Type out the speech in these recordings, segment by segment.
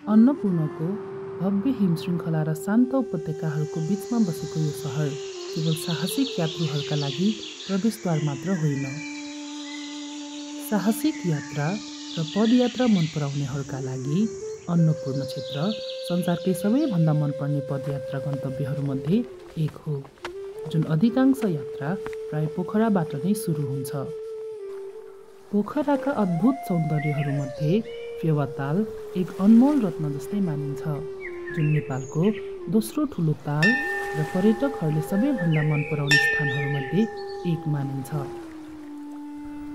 अन्नपूर्णको भव्य हिमशृङ्खला र शान्त उपत्यकाहरूको बीचमा बसेको यो सहर केवल साहसिक यात्रुहरूका लागि प्रवेशद्वार मात्र होइन। साहसिक यात्रा र पदयात्रा मन पराउनेहरूका लागि अन्नपूर्ण क्षेत्र संसारकै सबैभन्दा मनपर्ने पदयात्रा गन्तव्यहरूमध्ये एक हो, जुन अधिकांश यात्रा प्राय पोखराबाट नै सुरु हुन्छ। पोखराका अद्भुत सौन्दर्यहरूमध्ये फेवाताल एक अनमोल रत्न जस्तै मानिन्छ, जुन नेपालको दोस्रो ठुलो ताल र पर्यटकहरूले सबैभन्दा मन पराउने स्थानहरूमध्ये एक मानिन्छ।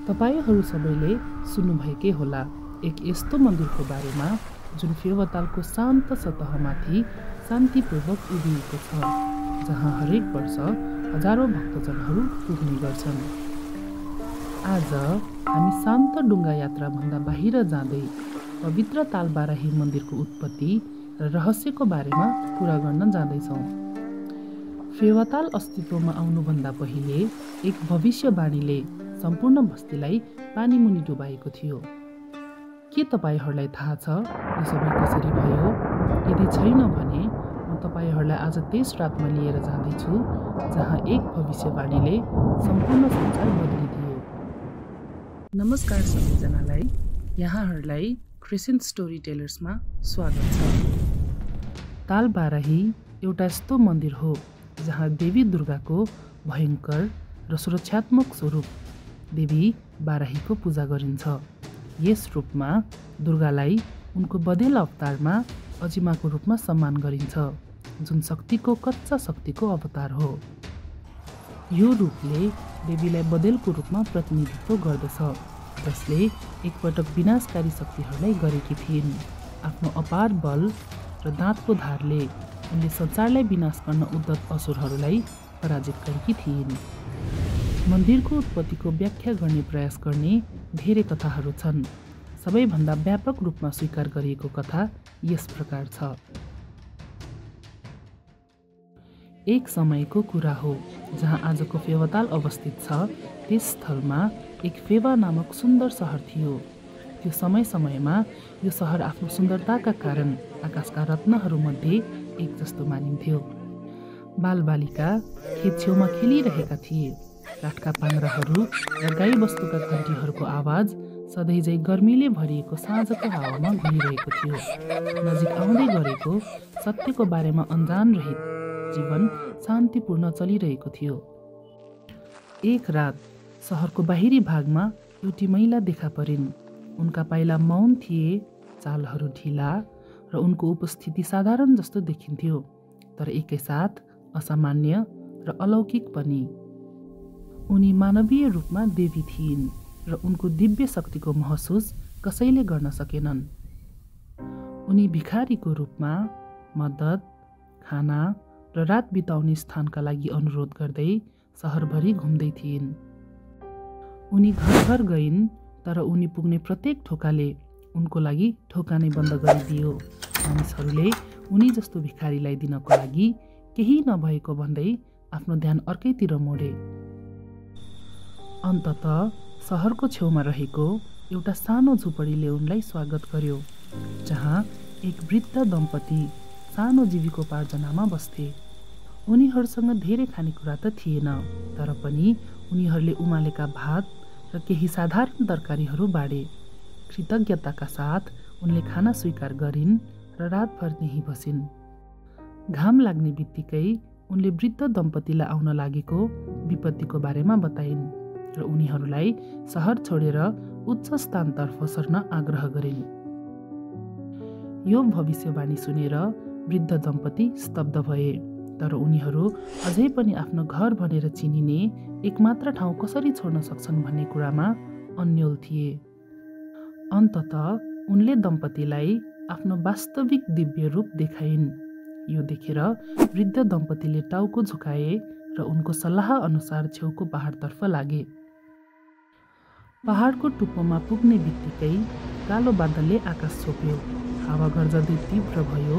तपाईहरू सबैले सुन्नुभएकै होला एक यस्तो मन्दिरको बारेमा जुन फेवातालको शान्त सतहमाथि शान्तिपूर्वक उभिएको छ, जहाँ हरेक वर्ष हजारौँ भक्तजनहरू पुग्ने गर्छन्। आज हामी शान्त डुङ्गा यात्राभन्दा बाहिर जाँदै पवित्र तालबाराही मन्दिरको उत्पत्ति र रहस्यको बारेमा कुरा गर्न जाँदैछौँ। फेवाताल अस्तित्वमा आउनुभन्दा पहिले एक भविष्यवाणीले सम्पूर्ण बस्तीलाई पानीमुनि डुबाएको थियो। के तपाईहरूलाई थाहा छ यो सबै कसरी भयो? यदि छैन भने म तपाईहरूलाई आज त्यस रातमा लिएर जाँदैछु जहाँ एक भविष्यवाणीले सम्पूर्ण संसार बदलिदियो। नमस्कार सबैजनालाई, यहाँहरूलाई क्रेसेन्ट स्टोरी टेलर्समा स्वागत छ। तालबाराही एउटा यस्तो मन्दिर हो जहाँ देवी दुर्गाको भयङ्कर र सुरक्षात्मक स्वरूप देवी बाराहीको पूजा गरिन्छ। यस रूपमा दुर्गालाई उनको बँधेल अवतारमा अजिमाको रूपमा सम्मान गरिन्छ, जुन शक्तिको कच्चा शक्तिको अवतार हो। यो रूपले देवीलाई बँधेलको रूपमा प्रतिनिधित्व गर्दछ, जसले एकपटक विनाशकारी शक्तिहरूलाई गरेकी थिइन्। आफ्नो अपार बल र दाँतको धारले उनले संसारलाई विनाश गर्न उद्धत असुरहरूलाई पराजित गरेकी थिइन्। मन्दिरको उत्पत्तिको व्याख्या गर्ने प्रयास गर्ने धेरै कथाहरू छन्। सबैभन्दा व्यापक रूपमा स्वीकार गरिएको कथा यस प्रकार छ। एक समयको कुरा हो जहाँ आजको फेवाताल अवस्थित छ। त्यस स्थलमा एक फेवा नामक सुन्दर सहर थियो। त्यो समयमा यो सहर आफ्नो सुन्दरताका कारण आकाशका रत्नहरूमध्ये एक जस्तो मानिन्थ्यो। बालबालिका खेत छेउमा खेलिरहेका थिए। काठका पाङ्राहरू र गाईबस्तुका घन्टीहरूको आवाज सधैँझै गर्मीले भरिएको साँझको हावामा घुमिरहेको थियो। नजिक आउँदै गरेको सत्यको बारेमा अन्जान रहित जीवन शान्तिपूर्ण चलिरहेको थियो। एक रात सहरको बाहिरी भागमा एउटी महिला देखा परिन्। उनका पाइला मौन थिए, चालहरू ढिला र उनको उपस्थिति साधारण जस्तो देखिन्थ्यो, तर एकैसाथ असामान्य र अलौकिक पनि। उनी मानवीय रूपमा देवी थिइन् र उनको दिव्य शक्तिको महसुस कसैले गर्न सकेनन्। उनी भिखारीको रूपमा मद्दत, खाना र रात बिताउने स्थानका लागि अनुरोध गर्दै सहरभरि घुम्दै थिइन्। उनी घर घर गइन्, तर उनी पुग्ने प्रत्येक ढोकाले उनको लागि ढोका नै बन्द गरिदियो। मानिसहरूले उनी जस्तो भिखारीलाई दिनको लागि केही नभएको भन्दै आफ्नो ध्यान अर्कैतिर मोडे। अन्ततः सहरको छेउमा रहेको एउटा सानो झुपडीले उनलाई स्वागत गर्यो, जहाँ एक वृद्ध दम्पति सानो जीविकोपार्जनामा बस्थे। उनीहरूसँग धेरै खानेकुरा त थिएन, तर पनि उनीहरूले उमालेका भात र केही साधारण तरकारीहरू बाँडे। कृतज्ञताका साथ उनले खाना स्वीकार गरिन् र रातभर त्यहीँ बसिन्। घाम लाग्ने बित्तिकै उनले वृद्ध दम्पतिलाई आउन लागेको विपत्तिको बारेमा बताइन् र उनीहरूलाई सहर छोडेर उच्च स्थानतर्फ सर्न आग्रह गरिन्। यो भविष्यवाणी सुनेर वृद्ध दम्पति स्तब्ध भए, तर उनीहरू अझै पनि आफ्नो घर भनेर चिनिने एकमात्र ठाउँ कसरी छोड्न सक्छन् भन्ने कुरामा अन्योल थिए। अन्ततः उनले दम्पतिलाई आफ्नो वास्तविक दिव्य रूप देखाइन्। यो देखेर वृद्ध दम्पतिले टाउको झुकाए र उनको सल्लाह अनुसार छेउको पहाडतर्फ लागे। पहाडको टुप्पोमा पुग्ने बित्तिकै कालो बादलले आकाश छोप्यो। हावा गर्जदै तीव्र भयो,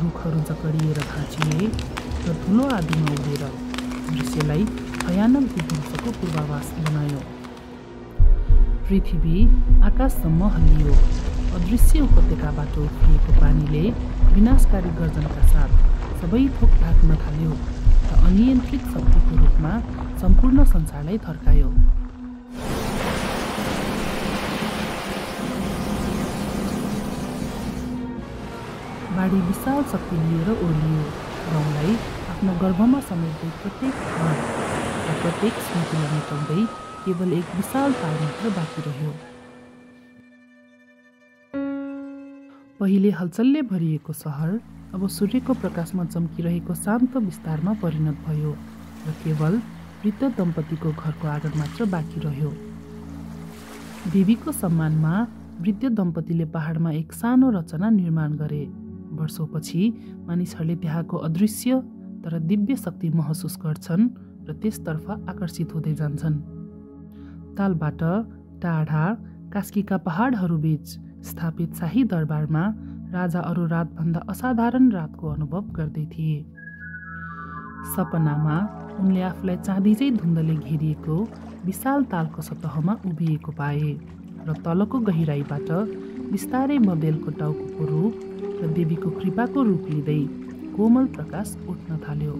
रुखहरू जकडिएर भाँचिए र धुलो आदिमा उडेर दृश्यलाई भयानक विध्वंसको पूर्वाभास बनायो। पृथ्वी आकाशसम्म हल्लियो। अदृश्य उपत्यकाबाट उफ्रिएको पानीले विनाशकारी गर्जनका साथ सबै थोक ढाक्न थाल्यो र अनियन्त्रित शक्तिको रूपमा सम्पूर्ण संसारलाई थर्कायो। बाढी विशाल शक्ति लिएर ओर्लियो र उनलाई आफ्नो गर्भमा समेट्दै प्रत्येक घर र प्रत्येक स्मृतिलाई मेटाउँदै केवल एक विशाल ताल मात्र बाँकी रह्यो। पहिले हलचलले भरिएको सहर अब सूर्यको प्रकाशमा चम्किरहेको शान्त विस्तारमा परिणत भयो र केवल वृद्ध दम्पतिको घरको आँगन मात्र बाँकी रह्यो। देवीको सम्मानमा वृद्ध दम्पतिले पहाडमा एक सानो रचना निर्माण गरे। वर्षौपछि मानिसहरूले त्यहाँको अदृश्य तर दिव्य शक्ति महसुस गर्छन् र त्यसतर्फ आकर्षित हुँदै जान्छन्। तालबाट टाढा कास्कीका पहाडहरूबीच स्थापित शाही दरबारमा राजा अरू रातभन्दा असाधारण रातको अनुभव गर्दै थिए। सपनामा उनले आफूलाई चाँदीकै धुन्धले घेरिएको विशाल तालको सतहमा उभिएको पाए र तलको गहिराईबाट बिस्तारै बँदेलको टाउको रूप र देवीको कृपाको रूप लिँदै कोमल प्रकाश उठ्न थाल्यो।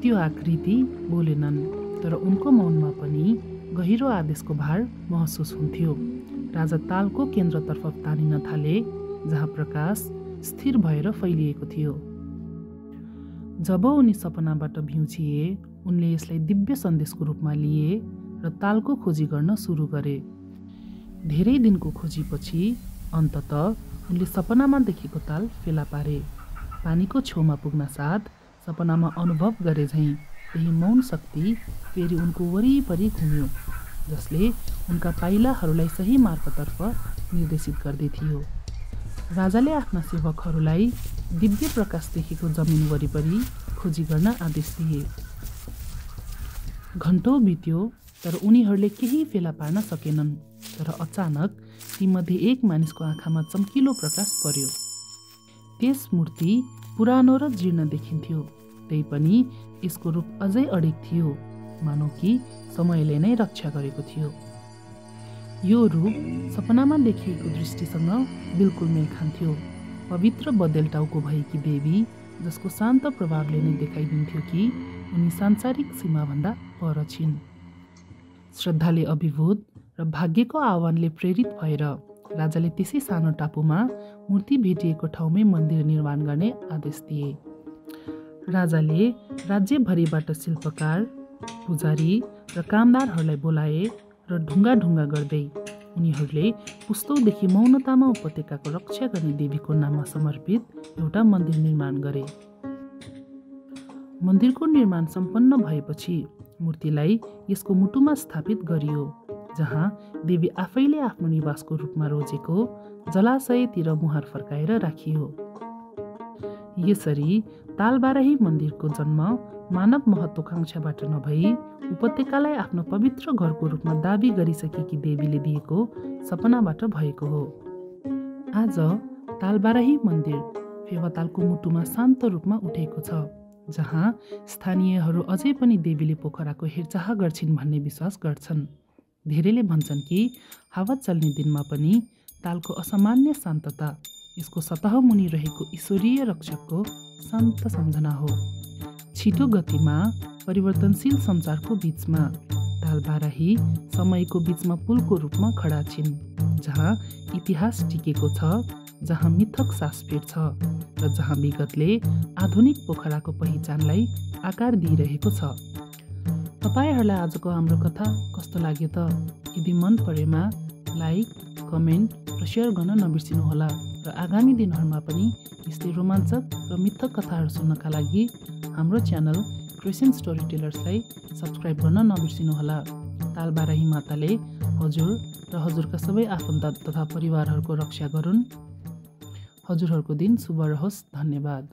त्यो आकृति बोलेनन्, तर उनको मौनमा पनि गहिरो आदेशको भार महसुस हुन्थ्यो। राजा तालको केन्द्रतर्फ तानिन थाले, जहाँ प्रकाश स्थिर भएर फैलिएको थियो। जब उनी सपनाबाट भ्युचिए, उनले यसलाई दिव्य सन्देशको रूपमा लिए र तालको खोजी गर्न सुरु गरे। धेरै दिनको खोजीपछि अन्ततः उनले सपनामा देखेको ताल फेला पारे। पानीको छेउमा पुग्न साथ सपनामा अनुभव गरे झैँ त्यही मौन शक्ति फेरि उनको वरिपरि घुम्यो, जसले उनका पाइलाहरूलाई सही मार्गतर्फ निर्देशित गर्दै थियो। राजाले आफ्ना सेवकहरूलाई दिव्य प्रकाश देखेको जमिन वरिपरि खोजी गर्न आदेश दिए। घन्टौँ बित्यो, तर उनीहरूले केही फेला पार्न सकेनन्। तर अचानक तीमध्ये एक मानिसको आँखामा चम्किलो प्रकाश पर्यो। त्यस मूर्ति पुरानो र जीर्ण देखिन्थ्यो, त्यही पनि यसको रूप अझै अडिग थियो, मानौ कि समयले नै रक्षा गरेको थियो। यो रूप सपनामा देखिएको दृष्टिसँग बिल्कुल मेल खान्थ्यो। पवित्र बदेल टाउको भएकी देवी, जसको शान्त प्रभावले नै देखाइदिन्थ्यो कि उनी सांसारिक सीमाभन्दा पर छिन्। श्रद्धाले अभिभूत र भाग्यको आह्वानले प्रेरित भएर राजाले त्यसै सानो टापुमा मूर्ति भेटिएको ठाउँमै मन्दिर निर्माण गर्ने आदेश दिए। राजाले राज्यभरिबाट शिल्पकार, पुजारी र कामदारहरूलाई बोलाए र ढुङ्गा गर्दै उनीहरूले पुस्तौदेखि मौनतामा उपत्यकाको रक्षा गर्ने देवीको नाममा समर्पित एउटा मन्दिर निर्माण गरे। मन्दिरको निर्माण सम्पन्न भएपछि मूर्तिलाई यसको मुटुमा स्थापित गरियो, जहाँ देवी आफैले आफ्नो निवासको रूपमा रोजेको जलाशयतिर मुहार फर्काएर राखियो। यसरी तालबाराही मन्दिरको जन्म मानव महत्त्वाकांक्षाबाट नभई उपत्यकालाई आफ्नो पवित्र घरको रूपमा दाबी गरिसकेकी देवीले दिएको सपनाबाट भएको हो। आज तालबाराही मन्दिर फेवातालको मुटुमा शान्त रूपमा उठेको छ, जहाँ स्थानीयहरू अझै पनि देवीले पोखराको हेरचाह गर्छिन् भन्ने विश्वास गर्छन्। धेरैले भन्छन् कि हावा चल्ने दिनमा पनि तालको असामान्य शान्तता यसको सतह मुनि रहेको ईश्वरीय रक्षकको शान्त सम्झना हो। छिटो गतिमा परिवर्तनशील संसारको बीचमा तालबाराही समयको बीचमा पुलको रूपमा खडा छिन्, जहाँ इतिहास टिकेको छ, जहाँ मिथक सास फेर्छ र जहाँ विगतले आधुनिक पोखराको पहिचानलाई आकार दिइरहेको छ। तपाईहरूलाई आजको हाम्रो कथा कस्तो लाग्यो त? यदि मन परेमा लाइक, कमेन्ट र सेयर गर्न नबिर्सिनुहोला र आगामी दिनहरूमा पनि यस्तै रोमाञ्चक र मिथक कथाहरू सुन्नका लागि हाम्रो च्यानल क्रेसेन्ट स्टोरी टेलर्सलाई सब्सक्राइब गर्न नबिर्सिनुहोला। तालबाराही माताले हजुर र हजुरका सबै आफन्त तथा परिवारहरूको रक्षा गरून्। हजुरहरूको दिन शुभ रहोस्। धन्यवाद।